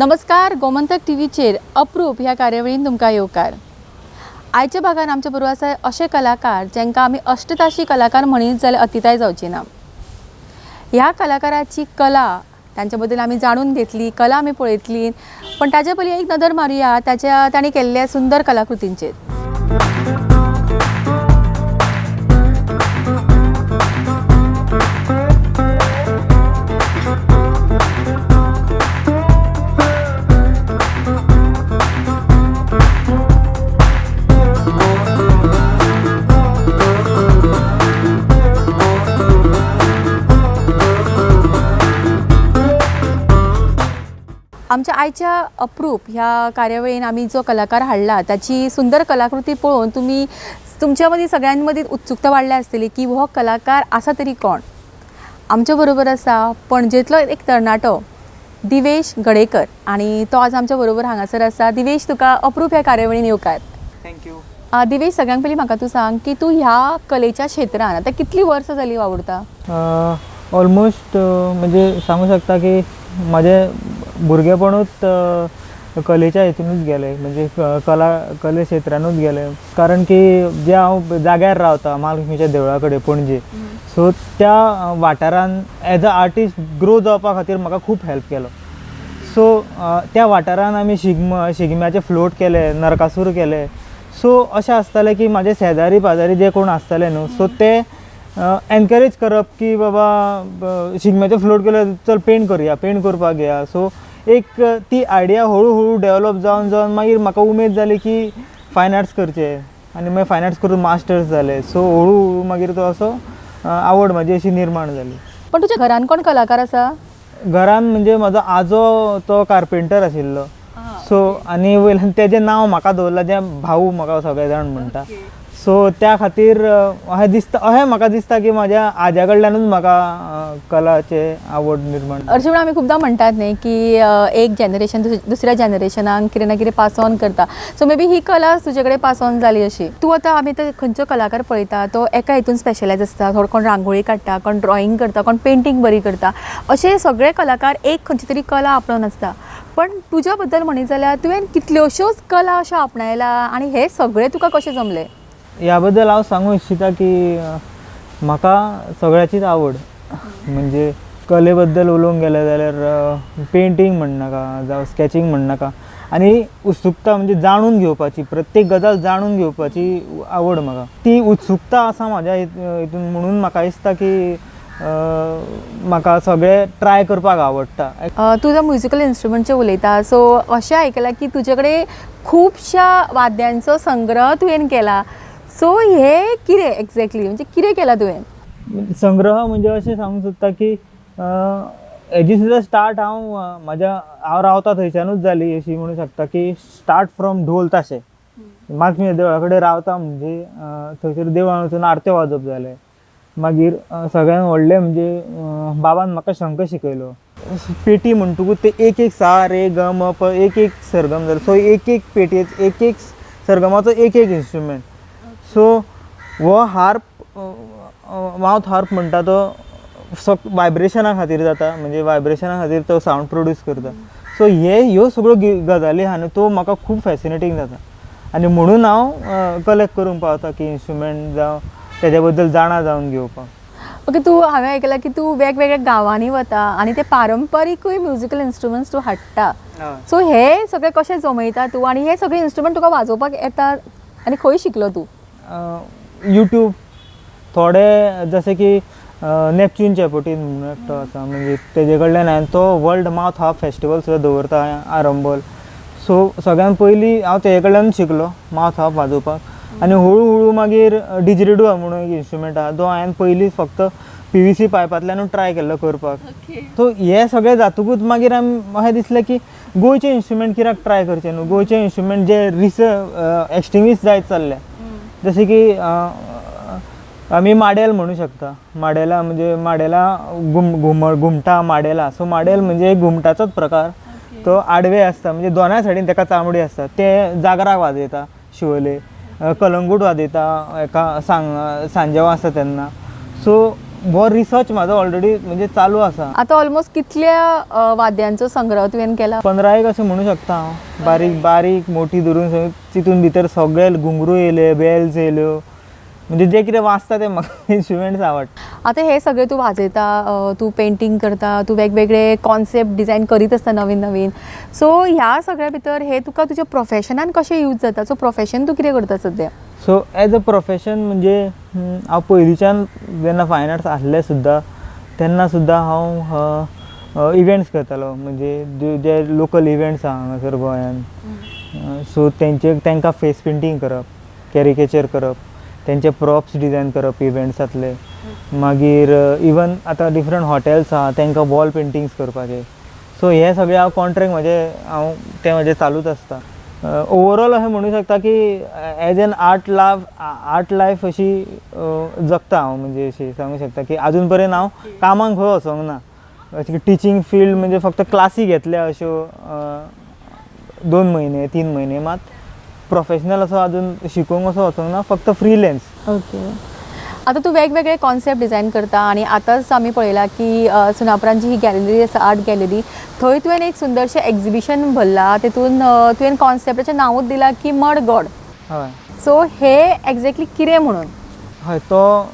नमस्कार, गोमंतक टीव्हीचेर अप्रूप ह्या कार्यावळीन तुमकां येवकार. आयच्या भागान आमच्या बरोबर आसा अशे कलाकार जांकां आमी अष्टताशी कलाकार म्हणीत जाल्यार अतिताय जावची ना. ह्या कलाकाराची कला तांच्या बद्दल आमी जाणून घेतली, कला आमी पळयतली, पण ताजे पयलीं एक नदर मारुया ताच्या तांणी केल्ल्या सुंदर कलाकृतींचेर. आमच्या आयच्या अप्रूप ह्या कार्यावळीन आमी जो कलाकार हाडला ताची सुंदर कलाकृती पळोवन तुमी तुमच्या मदीं सगळ्यां मदीं उत्सुकता वाडल्या आसतली की हो कलाकार आसा तरी कोण. आमच्या बरोबर आसा पणजेंतलो एक तरणाटो दिवेश गडेकर आनी तो आज आमच्या बरोबर हांगासर आसा. दिवेश, तुका अप्रूप ह्या कार्यावळीन येवकार. Thank you. Divesh, सगळ्यांत पयलीं म्हाका तूं सांग की तूं ह्या कलेच्या क्षेत्रान आतां कितलीं वर्सां जालीं वावुरता? ऑलमोस्ट म्हणजे सांगू शकता की म्हजें भुरगेपणूच कलेच्या हितूनच गेलें, म्हणजे कला कले क्षेत्रानूच गेलें. कारण की जे हांव जाग्यार रावता महालक्ष्मीच्या देवळा कडेन पणजे, सो त्या वाठारान एज अ आर्टिस्ट ग्रो जावपा खातीर म्हाका खूब हेल्प केलो. सो त्या वाठारान आमी शिगम्याचे फ्लोट केले, नरकासूर केले. सो अशें आसतालें की म्हाजे शेजारी पाजारी जे कोण आसताले न्हू, सो ते एनकरेज करप की बाबा शिगम्याचे फ्लोट केले, चल पेंट करुया, पेंट करपाक घेया. सो एक ती आयडिया हळू हळू डेवलप जावन जावन मागीर म्हाका उमेद जाली की फायन आर्ट्स करचे आनी मागीर फायन आर्ट्स करून मास्टर्स जाले. सो हळू हळू मागीर तो असो आवड म्हाजी अशी निर्माण जाली. पण तुज्या घरान कोण कलाकार आसा? घरान म्हणजे म्हजो आजो तो कार्पेंटर आशिल्लो. सो आनी वयल्यान तेजें नांव म्हाका दवरलां, जें भाऊ म्हाका सगळे जाण म्हणटा. सो त्या खातीर अशें दिसता, अशें म्हाका दिसता की म्हाज्या आज्या कडल्यानूच म्हाका कलाचे आवड निर्माण. अशें म्हणून आमी खुबदां म्हणटात न्ही की एक जनरेशन दुसऱ्या जनरेशनाक कितें ना कितें पास ऑन करता. सो मे बी ही कला तुजे कडेन पास ऑन जाली अशी. तूं आतां आमी आतां खंयचो कलाकार पळयता तो एका हितून स्पेशलायज आसता. थोडो कोण रांगोळी काडटा, कोण ड्रॉइंग करता, कोण पेंटींग बरी करता. अशे सगळे कलाकार एक खंयची तरी कला आपणावन आसता. पण तुज्या बद्दल म्हणीत जाल्यार तुवें कितल्योश्योच कला अश्यो आपणायला आनी हे सगळें तुका कशें जमलें? ह्या बद्दल हांव सांगू इच्छिता की म्हाका सगळ्याचीच आवड. म्हणजे कले बद्दल उलोवंक गेलें जाल्यार पेंटींग म्हणनाका जावं स्कॅचिंग म्हणनाका, आनी उत्सुकता म्हणजे जाणून घेवपाची, प्रत्येक गजाल जाणून घेवपाची आवड म्हाका. ती उत्सुकता आसा म्हाज्या हितून, म्हणून म्हाका दिसता की म्हाका सगळें ट्राय करपाक आवडटा. तूं जर म्युजिकल इन्स्ट्रुमंटचेर उलयता, सो अशें आयकलां की तुजे कडेन खुबश्या वाद्यांचो संग्रह तुवें केला. सो हे कितें एक्झॅक्टली, म्हणजे कितें केलां तुवें? संग्रह म्हणजे अशें सांगूंक सोदता की हेजी सुद्दां स्टार्ट हांव म्हाज्या हांव रावता थंयच्यानूच जाली अशी म्हणूं शकता की स्टार्ट फ्रॉम ढोल ताशे. महालक्ष्मी देवळा कडेन रावता म्हणजे थंयसर देवळान वचून आरत्यो वाजोवप जालें. मागीर सगळ्यान व्हडलें म्हणजे बाबान म्हाका शंख शिकयलो. पेटी म्हणटकूच ते एक एक सा रे ग म प एक एक सरगम जालें. सो एक एक पेटयेच एक एक सरगमाचो एक एक इन्स्ट्रुमेंट. सो हो हार्प, मावथ हार्प म्हणटा तो वायब्रेशना खातीर जाता, म्हणजे वायब्रेशना खातीर तो सावंड प्रोड्यूस करता. सो हे ह्यो सगळ्यो गजाली आहा न्हू, त्यो म्हाका खूब फॅसिनेटींग जाता आनी म्हणून हांव कलेक्ट करूंक पावता की इन्स्ट्रुमेंट जावं तेज्या बद्दल जाणा जावन घेवपाक. ओके, तूं हांवें आयकलां की तूं वेगवेगळ्या गांवांनी वता आनी ते पारंपारीकूय म्युजिकल इन्स्ट्रुमंट्स तूं हाडटा. सो हे सगळे कशें जमयता तूं आनी हे सगळे इन्स्ट्रुमंट तुका वाजोवपाक येता आनी खंय शिकलो तूं? यूट्यूब थोडे जशे की नॅपच्यून चॅपोटीन म्हणून एकटो आसा, म्हणजे तेजे कडल्यान हांवें तो वर्ल्ड मावथ हार्प फेस्टिवल सुद्दां दवरता आरंबोल. सो सगळ्यान पयलीं हांव तेजे कडल्यान शिकलो मावथ हार्प वाजोवपाक आनी हळू हळू मागीर डिजरिडू म्हणून एक इन्स्ट्रुमेंट आहा, तो हांवें पयलीं फक्त PVC पायपांतल्यानूच ट्राय केल्लो करपाक. सो हे सगळें जातकूच मागीर आमी अशें दिसलें की गोंयचे इन्स्ट्रुमेंट कित्याक ट्राय करचे न्हू, गोंयचे इन्स्ट्रुमेंट जे एक्सटिंग्विश जायत चल्ले, जशें की आमी माडेल म्हणू शकता. माडेला म्हणजे माडेला घुमटा माडेला. सो माडेल म्हणजे एक घुमटाचोच प्रकार, तो आडवे आसता, म्हणजे दोनाय सायडीन तेका चामडी आसता. ते जागराक वाजयता शिवोले, कलंगूट वाजयता एका सांजेव आसता तेन्ना. सो हो रिसर्च म्हाजो ऑलरेडी म्हणजे चालू आसा. आतां ऑलमोस्ट कितल्या वाद्यांचो संग्रह तुवें केला? 15 एक अशें म्हणू शकता हांव. बारीक बारीक मोठी धरून तितून भितर सगळे घुंगरू येयले, बेल्स येयल्यो, म्हणजे जे कितें वाजता ते म्हाका इन्स्ट्रुमेंट्स आवडटा. आतां हे सगळे तूं वाजयता, तूं पेंटींग करता, तूं वेगवेगळे कॉन्सेप्ट डिजायन करीत आसता नवीन नवीन, सो ह्या सगळ्या भितर हे तुका तुज्या प्रोफेशनान कशें यूज जाता? सो प्रोफेशन तूं कितें करता सद्या? सो एज अ प्रोफेशन म्हणजे हांव पयलींच्यान जेन्ना फायन आर्ट्स आसलें सुद्दां तेन्ना सुद्दां हांव इव्हेंट्स करतालो, म्हणजे जे लोकल इव्हेंट्स आहा हांगासर गोंयान, सो तेंचे तांकां फेस पेंटींग करप, कॅरिकेचर करप, तेंचे प्रॉप्स डिजायन करप इव्हेंट्सांतले. मागीर इवन आतां डिफरंट हॉटेल्स आहा तांकां वॉल पेंटिंग्स करपाचे. सो हे सगळे हांव कॉन्ट्रॅक्ट म्हजे हांव ते म्हजे चालूच आसता. ओवरऑल अशें म्हणू शकता की as an art life life अशी जगता हांव, म्हणजे अशी सांगू शकता की आजून पर्यंत हांव कामाक खंय वचोंक ना. अशें की टिचींग फिल्ड म्हणजे फक्त क्लासी घेतल्या अश्यो 2 म्हयने 3 म्हयने, मात प्रोफेशनल असो अजून शिकोवंक असो वचोंक ना, फक्त फ्रिलेन्स. ओके, आतां तूं वेगवेगळे कॉन्सेप्ट डिजायन करता आनी आतांच आमी पळयलां की सुनापरांत जी ही गॅलरी आसा, आर्ट गॅलरी, थंय तुवें एक सुंदरशें एग्जिबिशन भरलां, तेतून तुवें कॉन्सेप्टाचें नांवूच दिलां की मड गॉड. हय. सो हे एक्झॅक्टली कितें म्हणून? हय, तो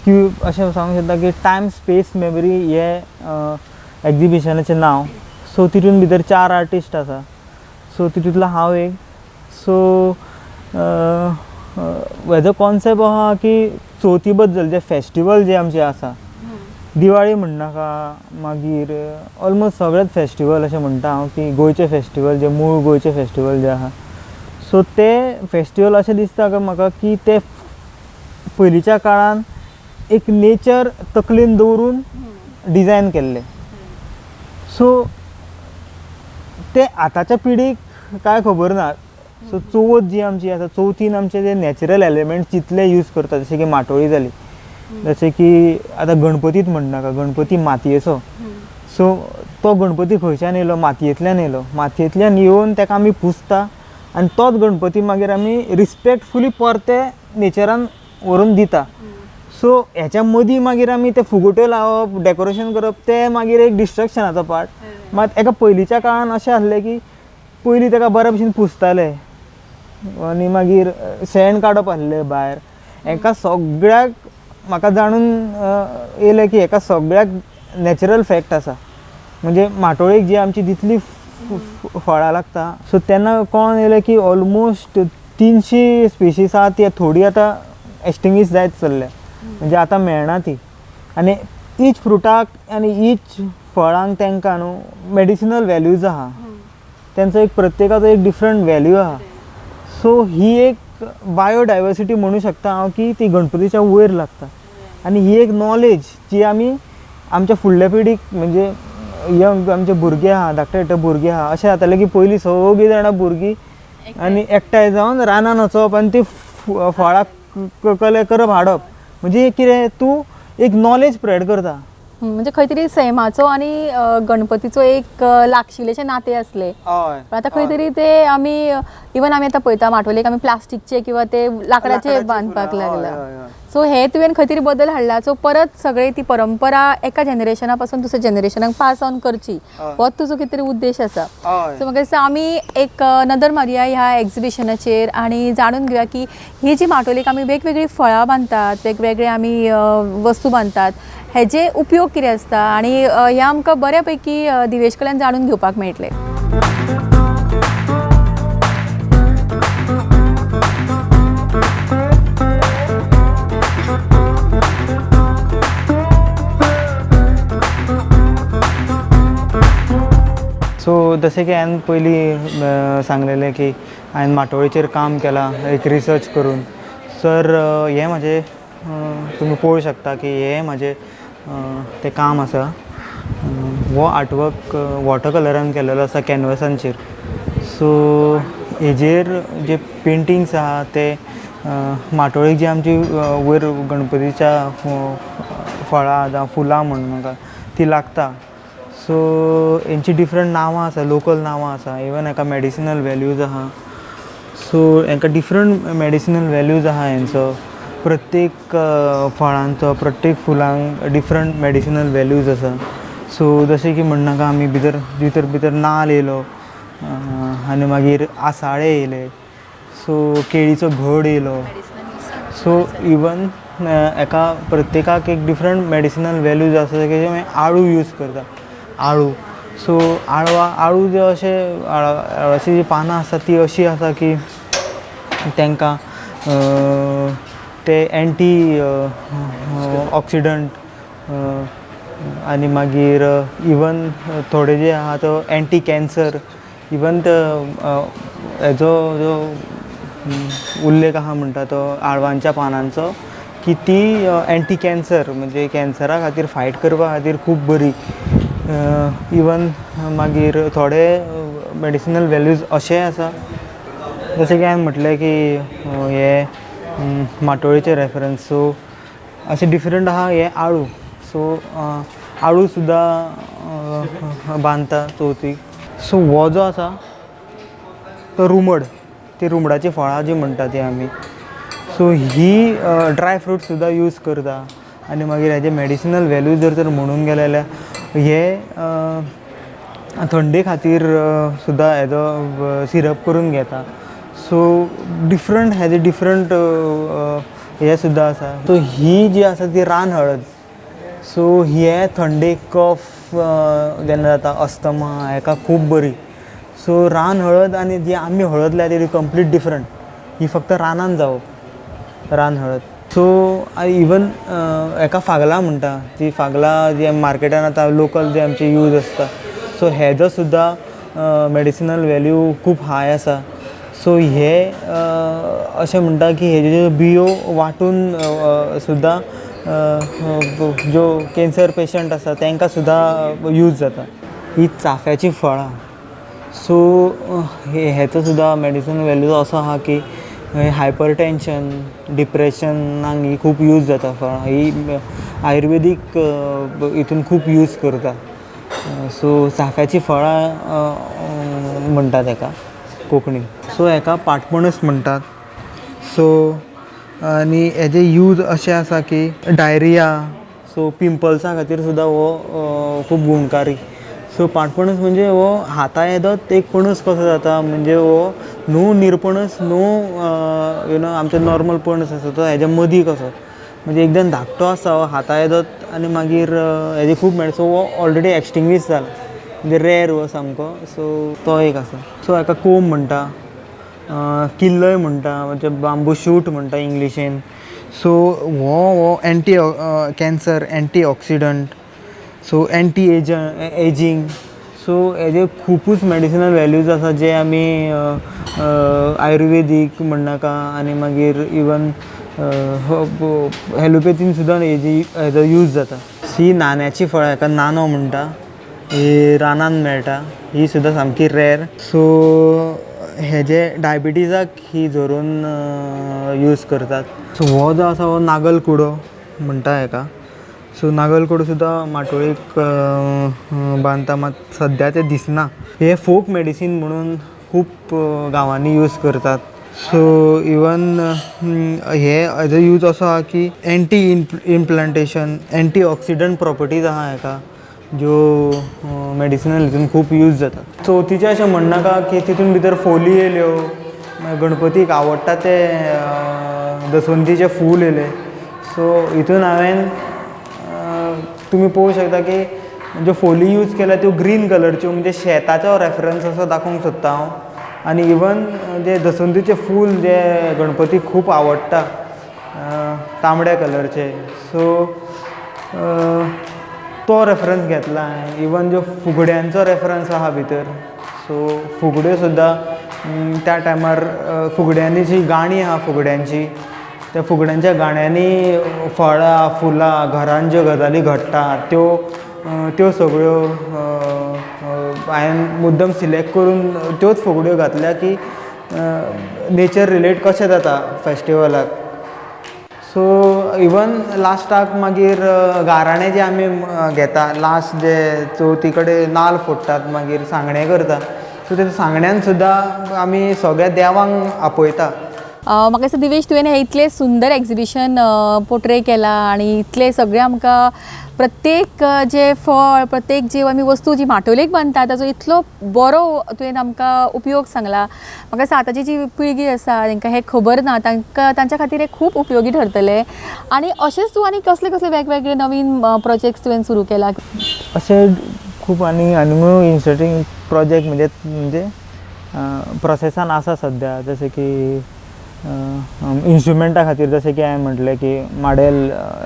की अशें सांगूंक शकता की टायम स्पेस मेमरी हे एग्जिबिशनाचें नांव. सो तितून भितर 4 आर्टिस्ट आसा, सो तितूंतलो हांव एक. सो हेजो कॉन्सेप्ट आहा की चवथी बद्दल जे फेस्टिवल जे आमचे आसा, दिवाळी म्हणनाका, मागीर ऑलमोस्ट सगळेच फेस्टिवल अशें म्हणटा हांव की गोंयचे फेस्टिवल जे मूळ गोंयचे फेस्टिवल जे आहा, सो ते फेस्टिवल अशें दिसता का म्हाका की ते पयलींच्या काळान एक नेचर तकलेन दवरून डिजायन केल्ले. सो ते आतांच्या पिढीक कांय खबर ना. सो चवथ जी आमची आसा, चवथीन आमचे जे नॅचरल एलिमेंट्स जितले यूज करता, जशे की माटोळी जाली, जशे की आतां गणपतीच म्हणनाका, गणपती मातयेचो, सो तो गणपती खंयच्यान येयलो, मातयेंतल्यान येयलो, मातयेंतल्यान येवन ताका आमी पुजता आनी तोच गणपती मागीर आमी रिस्पेक्टफुली परते नेचरान व्हरून दिता. सो हेच्या मदीं मागीर आमी ते फुगोट्यो लावप, डेकोरेशन करप, ते मागीर एक डिस्ट्रक्शनाचो पार्ट. मात एका पयलींच्या काळान अशें आसलें की पयलीं ताका बऱ्या भशेन पुजताले आनी मागीर शेण काडप आसलें भायर. हेका सगळ्याक म्हाका जाणून येयलें की हेका सगळ्याक नॅचरल फॅक्ट आसा. म्हणजे माटोळेक जी आमची जितली फळां लागता, सो तेन्ना कळोन येयलें की ऑलमोस्ट 300 स्पिशीस आहा, ती थोडी आतां एक्सटिंग्विश जायत चल्ल्या, म्हणजे आतां मेळना ती. आनी ईच फ्रुटाक आनी ईच फळांक तांकां न्हू मेडिसिनल व्हॅल्यूज आहा, तेंचो एक प्रत्येकाचो एक डिफरंट व्हॅल्यू आहा. सो ही एक बायोडायवर्सिटी म्हणू शकता हांव की ती गणपतीच्या वयर लागता आनी ही एक नॉलेज जी आमी आमच्या फुडल्या पिढीक, म्हणजे यंग आमचे भुरगे आहा, धाकटे धाकटे भुरगे आहा, अशें जातालें की पयलीं सगळीं जाणां भुरगीं आनी एकठांय जावन रानान वचप आनी ती फळां कलेक्ट करप, हाडप. म्हणजे कितें, तूं एक नॉलेज स्प्रेड करता. म्हणजे खंय तरी सैमाचो आनी गणपतीचो एक लागशिल्लेशें नातें आसलें. पण आतां खंय तरी ते आमी इवन आमी आतां पळयता माटोलेक आमी प्लास्टिकचे किंवा ते लाकडाचे बांदपाक लागला. सो हे तुवें खंय तरी बदल हाडला. सो परत सगळे ती परंपरा एका जनरेशना पासून दुसऱ्या जनरेशनाक पास ऑन करची, होच तुजो कितें तरी उद्देश आसा. सो म्हाका दिसता आमी एक नदर मारया ह्या एग्जिबिशनाचेर आनी जाणून घेवया की ही जी माटोलेक आमी वेगवेगळीं फळां बांदतात, वेगवेगळे आमी वस्तू बांदतात, हेजे उपयोग कितें आसता आनी ह्या आमकां बऱ्या पैकी दिवेश कडल्यान जाणून घेवपाक मेळटलें. सो जशें की हांवें पयलीं सांगलेलें की हांवें माटोळेचेर काम केलां एक रिसर्च करून. सर हें म्हाजें तुमी पळोवंक शकता की हें म्हाजें तें काम आसा. हो आर्टवर्क वॉटर कलरान केलेलो आसा कॅनवसांचेर. सो हेजेर जे पेंटिंग्स आहा ते माटोळेक जी आमची वयर गणपतीच्या फळां जावं फुलां म्हण नाका ती लागता. सो हेंची डिफरंट नांवां आसा, लोकल नांवां आसा, इवन हेका मेडिसिनल व्हॅल्यूज आहा. सो हेंका डिफरंट मेडिसिनल व्हॅल्यूज आहा हेंचो. प्रत्येक फळांचो, प्रत्येक फुलांक डिफरंट मेडिसिनल वॅल्यूज आसा. सो जशें की म्हणनाका आमी भितर भितर भितर नाल येयलो आनी मागीर आसाळे येयले, सो केळीचो घड येयलो. सो इवन एका प्रत्येकाक एक डिफरंट मेडिसिनल वॅल्यूज आसा. की आमी आळू यूज करता, आळू. सो आळवा आळू जे अशें आळवाची जी पानां आसा ती अशी आसा की तांकां ते एंटी ऑक्सिडंट आनी मागीर इवन थोडे जे आहा तो एंटी कॅन्सर. इवन हेजो जो उल्लेख आहा म्हणटा तो आळवांच्या पानांचो की ती एंटी कॅन्सर म्हणजे कॅन्सरा खातीर फायट करपा खातीर खूब बरी. इवन मागीर थोडे मेडिसिनल वॅल्यूज अशेंय आसा जशें की हांवें म्हटलें की हे माटोळेचे रेफरन्स. सो अशें डिफरंट आहा हे आळू. सो आळू सुद्दां बांदता चवथीक. सो हो जो आसा तो रुमड, ती रुमडाचीं फळां जी म्हणटा ती आमी. सो ही ड्राय फ्रूट सुद्दां यूज करता. आनी मागीर हेजे मेडिसिनल वॅल्यू जर तर म्हणूंक गेले जाल्यार हे थंडे खातीर सुद्दां हेजो सिरप करून घेता. सो डिफरंट हेजे डिफरंट हे सुद्दां आसा. सो ही जी आसा ती रान हळद. सो हे थंडे कफ जेन्ना जाता, अस्थमा हेका खूब बरी. सो रान हळद आनी जी आमी हळद लायता ती कंप्लीट डिफरंट. ही फक्त रानान जावप रान हळद. सो इवन हेका फागलां म्हणटा, ती फागलां जी मार्केटान आतां लोकल जे आमचे यूज आसता. सो हेजो सुद्दां मेडिसिनल वॅल्यू खूब हाय आसा. सो हे अशें म्हणटा की हेज्यो ज्यो बियो वांटून सुद्दां ज्यो कॅन्सर पेशंट आसा तांकां सुद्दां यूज जाता. ही चाफ्याचीं फळां. सो हेचो सुद्दां मेडिसिनल वॅल्यू असो आहा की हायपर टेंशन, डिप्रेशनाक ही खूब यूज जाता फळां. ही आयुर्वेदीक हितून खूब यूज करता. सो चाफ्याचीं फळां म्हणटा तेका कोंकणीन. सो हेका पाटपणस म्हणटात. सो आनी हेजे यूज अशें आसा की डायरिया, सो पिंपल्सा खातीर सुद्दां हो खूब गुणकारी. सो पाटपणस म्हणजे हो हाता येदोच एक पणस कसो जाता, म्हणजे हो न्हू निरपणस न्हू you know आमचो नॉर्मल पणस आसा तो हेज्या मदीं कसो, म्हणजे एकदम धाकटो आसा हो हाता येदोच आनी मागीर हेजे खूब मेळ. सो हो ऑलरेडी एक्सटिंग्वीश जाला, म्हणजे रेर हो सामको. सो तो एक आसा. सो हेका कोम म्हणटा, किल्लय म्हणटा, म्हणजे बांबू शूट म्हणटा इंग्लिशीन. सो हो हो anti cancer, anti oxidant, so anti ageing. So हेजे खुबूच मेडिसिनल वॅल्यूज आसा जे आमी आयुर्वेदीक म्हणनाका आनी मागीर इवन एलोपॅथीन सुद्दां हेजी हेजो यूज जाता. ही नान्याची फळां, हेका नानो म्हणटा, ही रानान मेळटा, ही सुद्दां सामकी रेर. सो हेजे डायबिटीजाक ही धरून यूज करतात. सो हो जो आसा हो नागल कुडो म्हणटा हेका. सो नागल कुडो सुद्दां माटोळेक बांदता, मात सद्या तें दिसना. हे फोक मेडिसीन म्हणून खूब गांवांनी यूज करतात. सो इवन हे हेजो यूज असो आहा की anti inflammation, anti oxidant properties आहा हेका, ज्यो मेडिसिनल हितून खूब यूज जातात. चवथीचें अशें म्हणनाका की तितून भितर फोली येयल्यो, मागीर गणपतीक आवडटा ते दसवंतीचें फूल येयलें. सो हितून हांवें तुमी पळोवंक शकता की ज्यो फोली यूज केल्या त्यो ग्रीन कलरच्यो, म्हणजे शेताचो रेफरन्स असो दाखोवंक सोदता हांव. आनी इवन जे दसवंतीचें फूल जे गणपतीक खूब आवडटा तांबड्या कलरचें, सो तो रेफरन्स घेतला हांवें. इवन ज्यो फुगड्यांचो रेफरन्स आहा भितर, सो फुगड्यो सुद्दां त्या टायमार फुगड्यांनी जी गाणी आहा फुगड्यांची, त्या फुगड्यांच्या गाण्यांनी फळां फुलां घरान ज्यो गजाली घडटा त्यो त्यो सगळ्यो हांवें मुद्दम सिलेक्ट करून त्योच फुगड्यो घातल्या की नेचर रिलेट कशें जाता फेस्टिवलाक. सो इवन लास्टाक मागीर गाराणें जें आमी घेता लास्ट जे चवथी कडेन नाल्ल फोडटात मागीर सांगणें करता, सो ते सांगण्यान सुद्दां आमी सगळ्या देवांक आपयता. म्हाका दिसता दिवेश तुवें हें इतलें सुंदर एग्जिबिशन पोर्ट्रे केलां आनी इतलें सगळें आमकां प्रत्येक जें फळ, प्रत्येक जी आमी वस्तू जी माटोलेक बांदता ताजो इतलो बरो तुवें आमकां उपयोग सांगला. म्हाका दिसता आतांची जी पिळगी आसा तांकां हें खबर ना, तांकां तांच्या खातीर हें खूब उपयोगी ठरतलें. आनी अशेंच तूं आनी कसले कसले वेगवेगळे नवीन प्रोजेक्ट्स तुवें सुरू केला? अशें खूब आनी आनीकूय इंट्रस्टींग प्रोजेक्ट म्हणजे म्हणजे प्रोसेसान आसा सद्या, जशें की इन्स्ट्रुमेंटा खातीर, जशें की हांवें म्हटलें की माडेल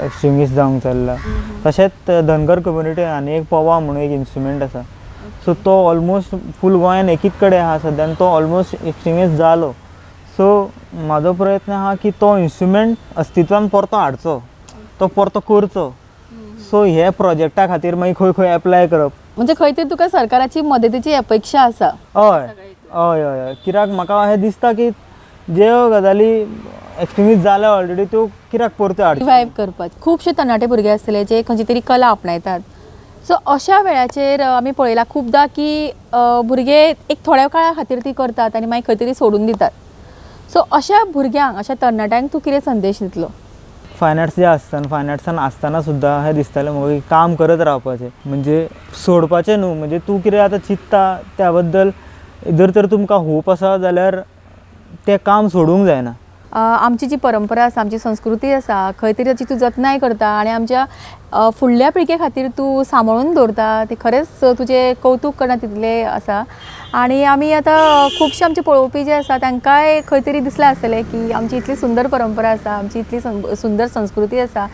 एक्सट्रिमिस्ट जावंक चल्ला, तशेंच धनगर कम्युनिटी आनी एक पोवा म्हणून एक इन्स्ट्रुमेंट आसा, सो तो ऑलमोस्ट फूल गोंयान एकीच कडेन आसा सद्या आनी तो ऑलमोस्ट एक्सट्रिमिस्ट जालो. सो म्हाजो प्रयत्न आहा की तो इन्स्ट्रुमेंट अस्तित्वान परतो हाडचो, तो परतो करचो. सो हे प्रोजेक्टा खातीर मागीर खंय खंय एप्लाय करप, म्हणजे खंय तरी तुका सरकाराची मदतीची अपेक्षा आसा. हय हय हय हय, कित्याक म्हाका अशें दिसता की ज्यो गजाली एक्सट्रिमिस्ट जाल्या ऑलरेडी त्यो कित्याक परत्यो हाडच्यो, रिवायव करपाक. खुबशे तरणाटे भुरगे आसतले जे खंयची तरी कला आपणायतात. सो अशा वेळाचेर आमी पळयलां खुबदां की भुरगे एक थोड्या काळा खातीर ती करतात आनी मागीर खंय तरी सोडून दितात. सो अशा भुरग्यांक, अशा तरणाट्यांक तूं कितें संदेश दितलो? फायन आर्ट्स जे आसतना, फायन आर्ट्सान आसतना सुद्दां अशें दिसतालें म्हाका की काम करत रावपाचें, म्हणजे सोडपाचें न्हू. म्हणजे तूं कितें आतां चिंत्ता त्या बद्दल जर तर तुमकां होप आसा जाल्यार तें काम सोडूंक जायना. आमची जी परंपरा आसा, आमची संस्कृती आसा, खंय तरी ताची तूं जतनाय करता आनी आमच्या फुडल्या पिळगे खातीर तूं सांबाळून दवरता, तें खरेंच तुजें कौतूक करना तितलें आसा. आनी आमी आतां खुबशे आमचे पळोवपी जे आसा तांकांय खंय तरी दिसलां आसतलें की आमची इतली सुंदर परंपरा आसा, आमची इतली सुंदर संस्कृती आसा,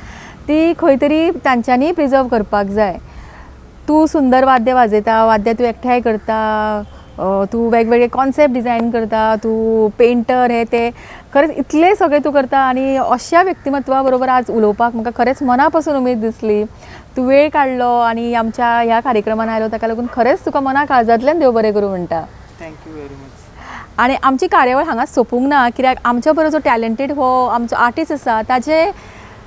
ती खंय तरी तांच्यांनी प्रिजर्व करपाक जाय. तूं सुंदर वाद्य वाजयता, वाद्य तूं एकठांय करता, तूं वेगवेगळे कॉन्सेप्ट डिजायन करता, तूं पेंटर, हे ते खरेंच इतलें सगळें तूं करता. आनी अशा व्यक्तिमत्वा बरोबर आज उलोवपाक म्हाका खरेंच मना पासून उमेद दिसली. तूं वेळ काडलो आनी आमच्या ह्या कार्यक्रमान आयलो, ताका लागून खरेंच तुका मना काळजांतल्यान देव बरें करूं म्हणटा. Thank you very much. आनी आमची कार्यावळ हांगा सोंपूंक ना, कित्याक आमच्या बरोबर जो टॅलंटेड हो आमचो आर्टिस्ट आसा ताजे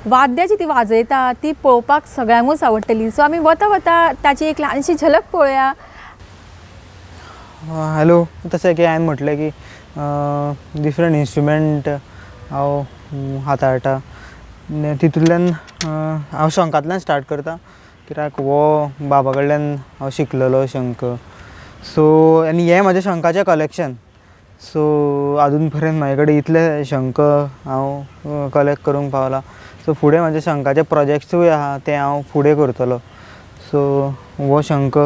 वाद्यां जी ती वाजयता ती पळोवपाक सगळ्यांकूच आवडटली. सो आमी वता वता ताची एक ल्हानशी झलक पळोवया. हॅलो, तशें की हांवें म्हटलें की डिफरंट इन्स्ट्रुमेंट हांव हाताळटा, तितूंतल्यान हांव शंखांतल्यान स्टार्ट करता, कित्याक हो बाबा कडल्यान हांव शिकलेलो शंख. सो आनी हें म्हाजें शंखाचें कलेक्शन. सो आजून पर्यंत म्हाजे कडेन इतले शंख हांव कलेक्ट करूंक पावलां. सो फुडें म्हाजे शंखाचे प्रोजेक्ट्सूय आहा, ते हांव फुडें करतलो. सो हो शंख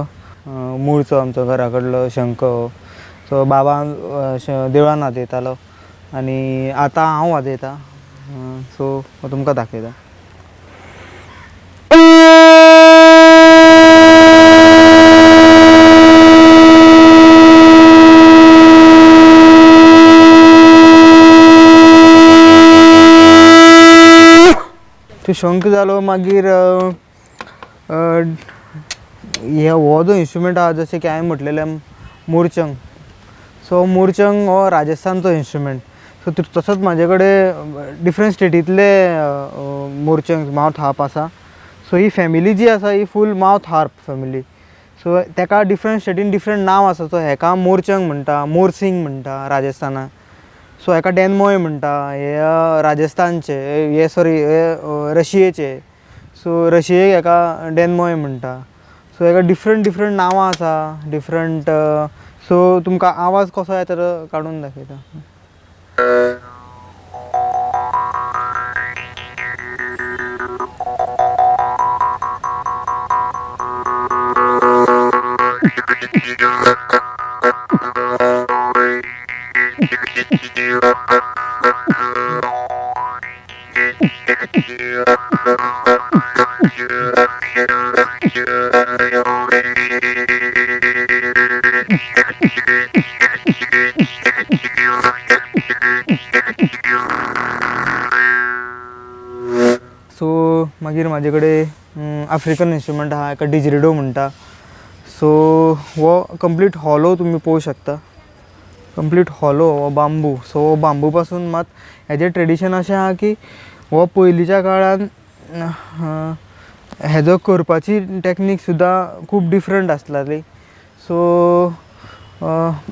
मुळचो आमचो घरा कडलो शंख हो. सो बाबा देवळान वाजयतालो आनी आतां हांव वाजयतां. सो हांव तुमकां दाखयता. तो शंख जालो, मागीर हे हो जो इन्स्ट्रुमेंट आहा, जशें की हांवें म्हटलेलें मोरचंग. सो मोरचंग हो राजस्थानचो इन्स्ट्रुमेंट. सो तसोच म्हाजे कडेन डिफरंट स्टेटींतले मोरचंग मावथ हार्प आसा. सो ही फॅमिली जी आसा ही फूल मावथ हार्प फॅमिली. सो तेका डिफरंट स्टेटीन डिफरंट नांव आसा. सो हेका मोरचंग म्हणटा, मोरसिंग म्हणटा राजस्थानाक. सो हेका डेनमोय म्हणटा, हे राजस्थानचे, हे सॉरी हे रशियेचे. सो रशियेक हेका डेनमोय म्हणटा. सो हेका डिफरंट डिफरंट नांवां आसा, डिफरंट. सो तुमकां आवाज कसो येता तो काडून दाखयता. सो मागीर म्हाजे कडेन आफ्रिकन इन्स्ट्रुमेंट आहा, हेका डिजरिडो म्हणटा. सो हो कंप्लीट हॉलो तुमी पळोवंक शकता, कंप्लीट हॉलो हो बांबू. सो हो बांबू पासून मात हेजें ट्रेडिशन अशें आहा की हो पयलींच्या काळान हेजो करपाची टॅक्नीक सुद्दां खूब डिफरंट आसताली. सो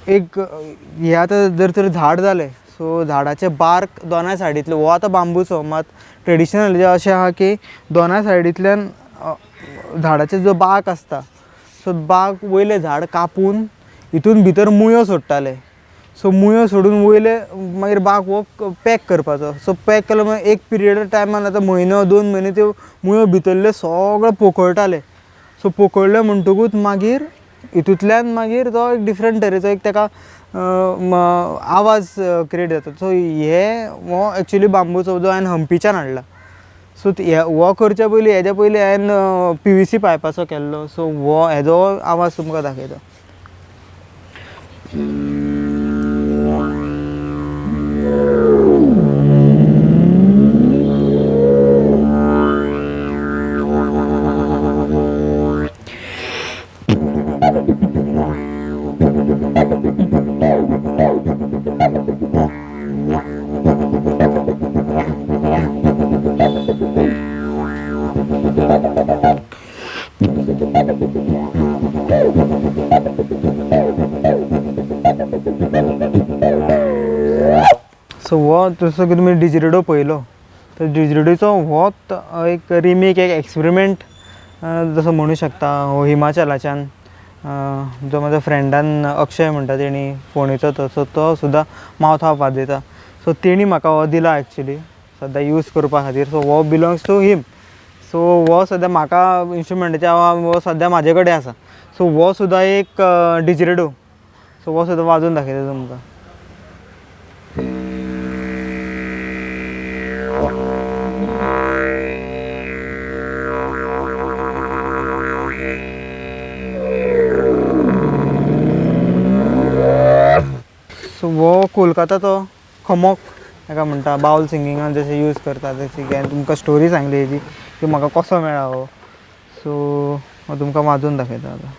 एक हें आतां जर तर झाड जालें, सो झाडाचे बार्क दोनाय सायडींतले, हो आतां बांबूचो, मात ट्रेडिशनल जे अशें आहा की दोनाय सायडींतल्यान झाडाचे जो बार्क आसता, सो बार्क वयलें झाड कापून हितून भितर मुयो सोडटाले. सो मुयो सोडून वयले मागीर बाग हो पॅक करपाचो. सो पॅक केलो मागीर एक पिरियड टायमान आतां म्हयनो 2 म्हयने त्यो मुयो भितरल्यो सगळे पोकळटाले. सो पोकळ्ळे म्हणटकूच मागीर हितूंतल्यान मागीर तो एक डिफरंट तरेचो एक ताका आवाज क्रिएट जाता. सो हे हो एक्चुली बांबूचो जो हांवें हम्पीच्यान हाडला. सो हो करच्या पयलीं हेज्या पयलीं हांवें PVC पायपाचो केल्लो. सो हो हेजो आवाज तुमकां दाखयता. सो हो जसो की तुमी डिजरेडो पळयलो तर डिजरेडोचो हो एक रिमेक, एक एक्सपेरिमेंट जसो म्हणू शकता. हो हिमाचलाच्यान जो म्हज्या फ्रेंडान अक्षय म्हणटा तेणी फोणीचो तो, सो तो सुद्दां मावथ हाफ वाजयता. सो तेणी म्हाका हो दिला एक्चुली सद्या यूज करपा खातीर. सो हो बिलोंग्स टू हिम. सो हो सद्या म्हाका इंस्ट्रुमेंटाच्या हो सद्या म्हाजे कडेन आसा. सो हो सुद्दां एक डिजरेडो. सो हो सुद्दां वाजोवन दाखयता तुमकां. सो हो कोलकाताचो खमोक ताका म्हणटा, बावल सिंगिंगान जशें यूज करता तशें. हांवें तुमकां स्टोरी सांगली हेजी की म्हाका कसो मेळ्ळा हो. सो हांव तुमकां वाजोवन दाखयता आतां.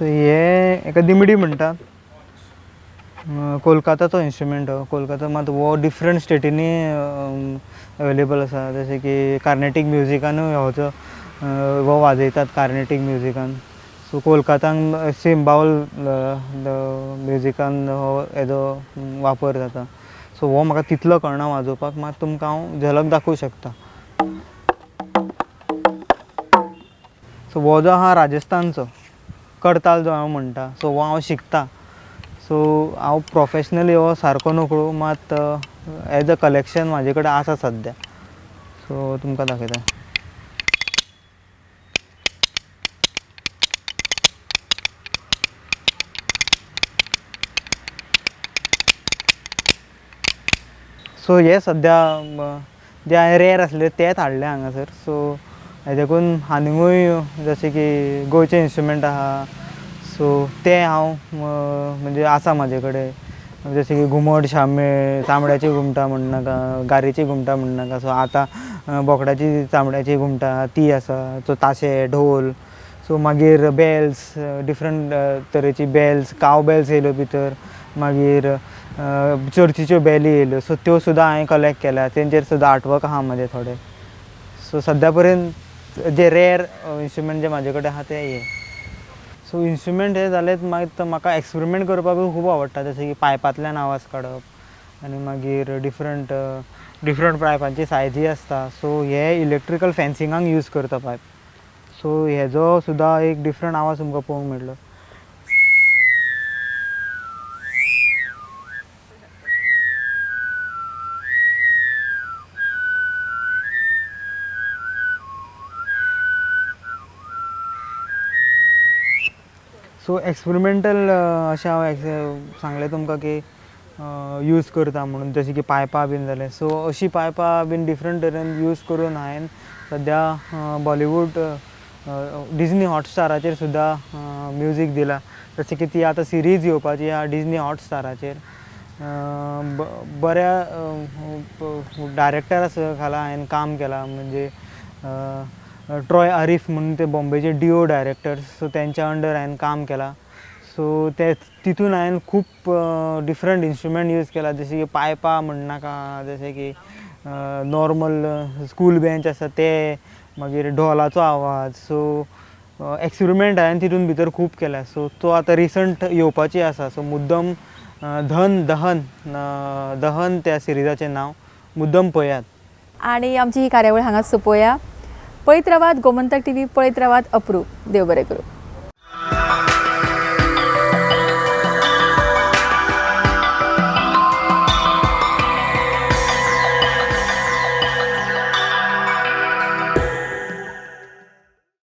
सो हे एका दिमडी म्हणटा, कोलकाताचो इंस्ट्रुमेंट हो. कोलकाता मात हो डिफरंट स्टेटींनी अवेलेबल आसा, जशें की कार्नेटीक म्युजिकानूय हो हो वाजयतात कार्नेटीक म्युजिकान. सो कोलकातान सेम बावल म्युजिकान हो हेजो वापर जाता. सो हो म्हाका तितलो कळना वाजोवपाक, मात तुमकां हांव झलक दाखोवंक शकता. सो हो जो आहा राजस्थानचो करताल जो हांव म्हणटा, सो हो हांव शिकता. सो हांव प्रोफेशनली हो सारको नकळो, मात एज अ कलेक्शन म्हाजे कडेन आसा सद्या. सो तुमकां दाखयता. सो हे सद्या जे हांवें रेर आसले तेच हाडले हांगासर. सो हेजेकून आनीकूय जशें की गोंयचे इंस्ट्रुमेंट आहा, सो ते हांव म्हणजे आसा म्हाजे कडेन, जशें की घुमट, शामेळ, तांबड्याची घुमटां म्हणनाका, गारीची घुमटां म्हणनाका. सो आतां बोकडाची चामड्याची घुमटां ती आसा. सो ताशे, ढोल, सो मागीर बेल्स, डिफरंट तरेची बेल्स, काव बेल्स येयल्यो भितर, मागीर चर्चीच्यो बेली येयल्यो. सो त्यो सुद्दां हांवें कलेक्ट केल्या, तेंचेर सुद्दां आर्टवर्क आहा म्हाजे थोडे. सो सद्या पर्यंत जे रेर इंस्ट्रुमेंट जे म्हाजे कडेन आहा ते हे. सो इंस्ट्रुमेंट हे जालेच, मागीर म्हाका एक्सपेरिमेंट करपाकूय खूब आवडटा, जशें की पायपांतल्यान आवाज काडप आनी मागीर डिफरंट डिफरंट पायपांची सायजी आसता. सो हे इलेक्ट्रिकल फेन्सिंगाक यूज करता पायप. सो हेजो सुद्दां एक डिफरंट आवाज तुमकां पळोवंक मेळटलो. सो एक्सपेरिमेंटल अशें हांव सांगलें तुमकां की यूज करता म्हणून, जशें की पायपां बीन जालें. सो अशीं पायपां बीन डिफरंट तरेन यूज करून हांवें सद्या बॉलिवूड डिजनी हॉटस्टाराचेर सुद्दां म्युजीक दिलां. जशें की ती आतां सिरीज येवपाची आहा डिजनी हॉटस्टाराचेर. बऱ्या डायरेक्टरा खाला हांवें काम केलां, म्हणजे ट्रॉय आरीफ म्हणून ते बॉम्बेचे डिओ डायरेक्टर्स, सो तेंच्या अंडर हांवें काम केलां. सो ते तितून हांवें खूब डिफरंट इन्स्ट्रुमेंट यूज केला, जशें की पायपां म्हणनाका, जशें की नॉर्मल स्कूल बेंच आसा ते, मागीर ढोलाचो आवाज. सो एक्सपेरिमेंट हांवें तितून भितर खूब केल्या. सो तो आतां रिसंट येवपाची आसा. सो मुद्दम धन दहन दहन त्या सिरिजाचें नांव, मुद्दम पळयात. आनी आमची ही कार्यावळ हांगा सोंपोया. पळयत रावात गोमंतक टीव्ही, पळयत रावात अप्रूप. देव बरें करूं.